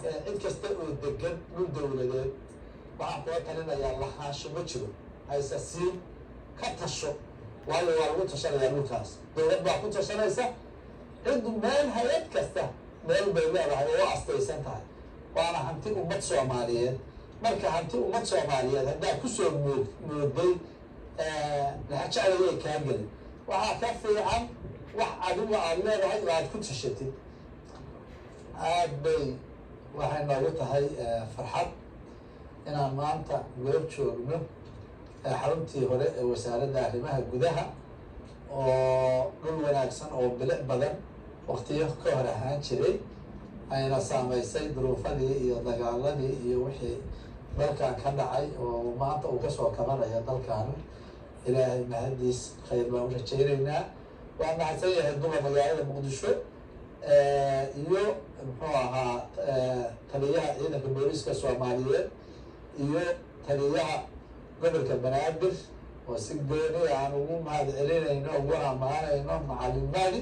Cid kasta oo degan dhul dowladeed waxaan kula talinayaa lahaansho ma jiro, haysa siin, ka tasho, waayo waa lagu tashanayaa dhulkaas. Dowlad baa ku tashanaysa. Cid meel, hay-ad kasta meel bay leedahay oo u astaysan tahay, waana hanti ummad Soomaaliyeed. Marka hanti ummad Soomaaliyeed haddaa kusoo mooday, laxajeclayay kaa gelin. Waxaa ka fiican wax adigu aada leedahay oo aada ku tashatid. Aad bay waxay noogu tahay farxad inaan maanta goob joogno xaruntii hore ee Wasaaradda Arrimaha Gudaha, oo dhul wanaagsan oo bilic badan waqtiyo ka hor ahaan jiray, ayna saameysay duruufadii iyo dagaaladii iyo wixii dalkan ka dhacay, oo maanta uu kasoo kabanayo dalkan. Ilaahay mahadiis, khayr baan u rajaynaynaa. Waa mahadsan yahay duqa magaalada Muqdisho iyo muxuu ahaa taliyaha ciidanka booliiska Soomaaliyeed iyo taliyaha gobolka Banaadir, oo si gooni aan ugu mahad celinayno, uguna ammaanayno Macalin Mahdi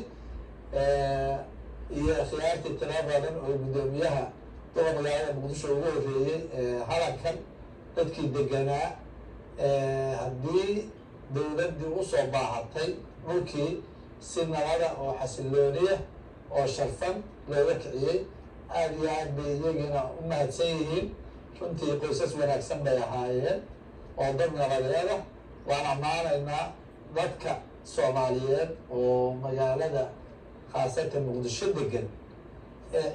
iyo khiyaartii tiro badan oo guddoomiyaha duqa magaalada Muqdisho ugu horreeyey. Halankan dadkii deganaa, haddii dowladdii usoo baahatay dhulkii, si nabada oo xasilooniya oo sharfan looga kiciyey. Aada iyo aad bay iyagiina u mahadsan yihiin. Runtii qoysas wanaagsan bay ahaayeen oo dad nabadeeda. Waan ammaanaynaa dadka Soomaaliyeed oo magaalada, khaasatan Muqdisho degan.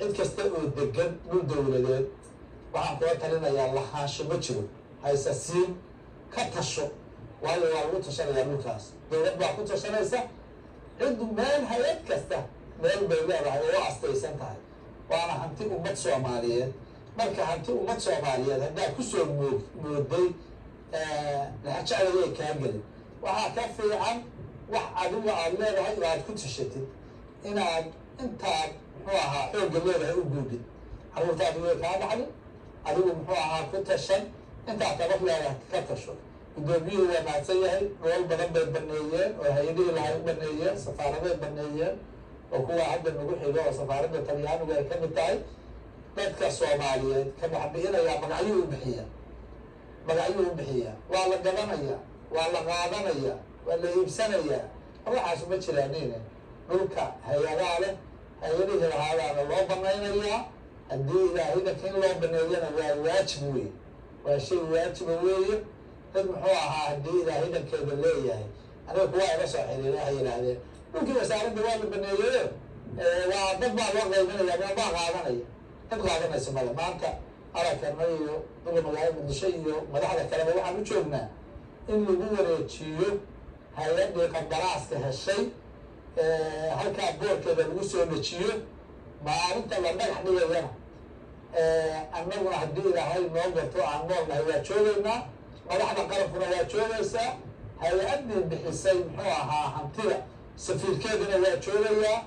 Cid kasta oo degan dhul dowladeed waxaan kula talinayaa lahaansho ma jiro, haysa siin, ka tasho, waayo waa lagu tashanayaa dhulkaas. Dowlad baa ku tashanaysa. Cid meel, hay-ad kasta meel bay leedahay oo u astaysan tahay, waana hanti ummad Soomaaliyeed. Marka hanti ummad Soomaaliyeed haddaa kusoo mooday, laxajeclayay kaa gelin. Waxaa ka fiican wax adigu aada leedahay oo aada ku tashatid, inaad intaad muxuu ahaa xoogga leedahay u guudid. Carruurtaadu way kaa dhaxlin, adigu muxuu ahaa ku tashan, intaad tabar leedahay ka tasho. Guddoomiyuhu waa mahadsan yahay. Dhool badan bay baneeyeen oo hay-adihii lahay u baneeyeen, safaaraday baneeyeen, oo kuwa hadda nagu xigo oo safaaradda Talyaanigu ay ka mid tahay. Dadka Soomaaliyeed ka waxbixinayaa magacyuu u bixiya, magacyuu u bixiyaa. Waa la gadanaya, waa la qaadanaya, waa la iibsanayaa. Waxaas ma jiraanine, dhulka hay-adaa leh, hay-adihii lahaadaana loo banaynayaa. Haddii Ilaahidanka in loo baneeyana waa waajib wey, waa shay waajiba weeye. Dad muxuu ahaa haddii Ilaahidankeeda leeyahay, aniga kuwaa ila soo xiriira, waxay yidhaahdeen dhulkii wasaaradda waa la baneeyeyo, waa dad baa loo qaybinaya, ma baa qaadanaya? Dad qaadanaysa male. Maanta aragkana iyo duqa magaalada Muqdisho iyo madaxda kaleba waxaan u joognaa in lagu wareejiyo hay-addii qandaraaska heshay, halkaa boorkeeda lagu soo dejiyo. Maalinta la dhagax dhigayana annaguna, haddii Ilaahay noo garto aan nool nahay, waa joogaynaa, madaxda qarankuna waa joogaysaa, hay-addii bixisay muxuu ahaa hantida safiirkeeduna waa joogayaa.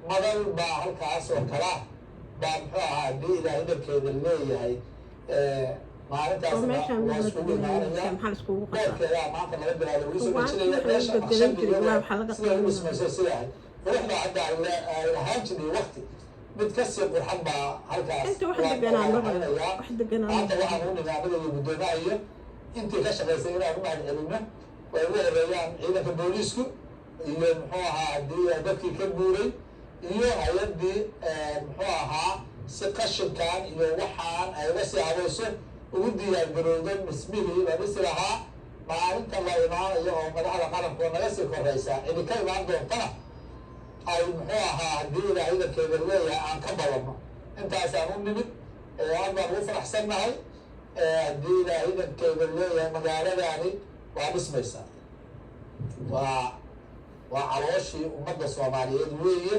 Madal baa halkaas oo kalaa baa muxuu ahaa haddii Ilaahay dhankeeda leeyahay maalintaasna meeshaan waa la iskugu bedelanaya imaanaya. Maxaa la iskugu qasaa? Boorkeedaa maanta laga bilaabo lagu soo Waa dejinaya waxa meesha lagu bedelan jiray, naqshadiiyada waa waxaa laga sida u qiimaha. dhismayso, sida ahayd quruxda hadda ay lahaan jirnay waqti mid kasii qurxan baa halkaas Inta wax waa deganaa la maba haynayaa. wax deganaa. Maanta waxaan u nidaamada iyo guddoomaha iyo intii ka shaqaysay inaan u mahad celino, way ugu horeeyaan ciidanka booliisku iyo muxuu ahaa haddii dadkii ka guuray iyo hay-addii muxuu ahaa si qashinkan iyo waxaan ay uga sii habayso, ugu diyaar garowdo dhismihii la dhisi lahaa. Maalinta la imaanayo oo madaxda qaranku naga sii koraysa cidi ka imaan doontana ay muxuu ahaa haddii Ilaahay idankeeda leeyahay aan ka badanno. Intaasaan u nimid. Aad baan ugu faraxsannahay. Haddii Ilaahay idankeeda leeyahay, magaaladani waa dhismaysaa, waa calooshii ummadda Soomaaliyeed weeye.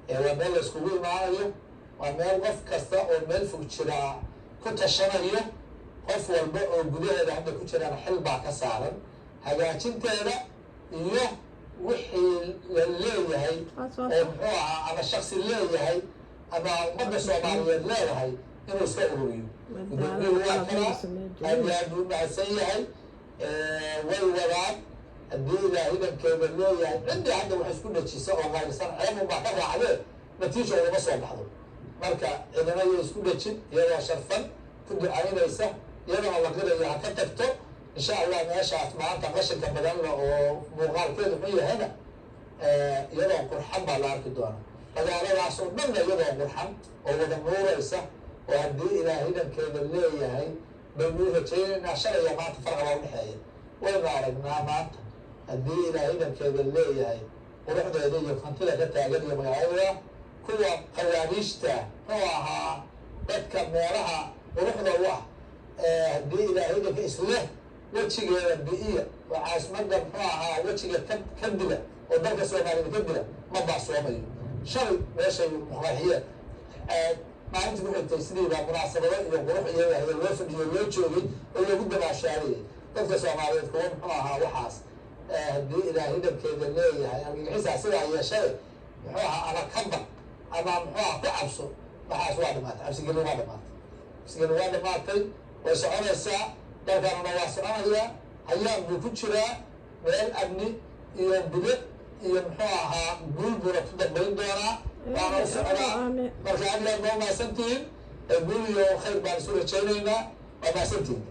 Waa meel la iskugu imaanayo, waa meel qof kasta oo meel fog jiraa ku tashanayo. Qof walba oo gudaheeda hadda ku jirana xil baa ka saaran hagaajinteeda iyo wixii la leeyahay Taas waa oo muxuu ahaa ama shaksi leeyahay ama ummadda Soomaaliyeed leedahay inuu iska ururiyo. Gudoomiyuhu waa kanaa, aad iyo aad buu u mahadsan yahay. Way wadaan haddii Ilaah idankeeda leeyahay. Ciddii hadda wax isku dhejisa oo qaylisan, ceeb unbaa ka raacdee, natiija ugama soo baxdo. Marka cidina iyo isku dhejin, iyadoo sharfan ku ducaynaysa, iyadana la qirayo ha ka tagto, insha Allah. Meeshaas maanta qashinka badanla oo muuqaalkeedu xun yahayna, iyadoo qurxan baa la arki doonaa. Magaaladaas oo dhanna iyadoo qurxan oo wada nuuraysa oo haddii Ilaahay dhankeeda leeyahay baynu rajaynaynaa. Shalaya maanta farqa baa udhexeeya, waynu aragnaa maanta haddii Ilaahay dhankeeda leeyahay quruxdeeda iyo hantida ka taagan iyo magaalada. Kuwa khawaariijta, muxuu ahaa, dadka meelaha quruxda u ah haddii Ilaahay dhanka isleh wejigeeda bi'iya oo caasimadda, muxuu ahaa, wejiga ka dila oo dalka Soomaaliyed ka dila, ma baasoomayo. Shalay meeshay muqaaxiyeen, maalintii ku xigtay sidiibaa munaasabado iyo qurux iyo wahda loo fadhiyo, loo joogay oo loogu damaashaarayay. Dadka Soomaaliyeed kuwa, muxuu ahaa, waxaas haddii Ilaahay dhankeeda leeyahay argagixisaa sidaa yeeshaye, muxuu ahaa, ama ka baq ama, muxuu ahaa, ku cabso, waxaas waa dhamaatay. Cabsigeli waa dhamaatay, cabsigeli waa dhamaatay. Way soconaysaa, dalkanuna waa soconayaa, hayaan buu ku jiraa, meel amni iyo bilic iyo, muxuu ahaa, guul buuna ku dambayn doonaa, waana u socdaa. Marka aad iyo aad baa umahadsantihiin, guul iyo khayr baan isu rajaynaynaa. Waa mahadsantihiin.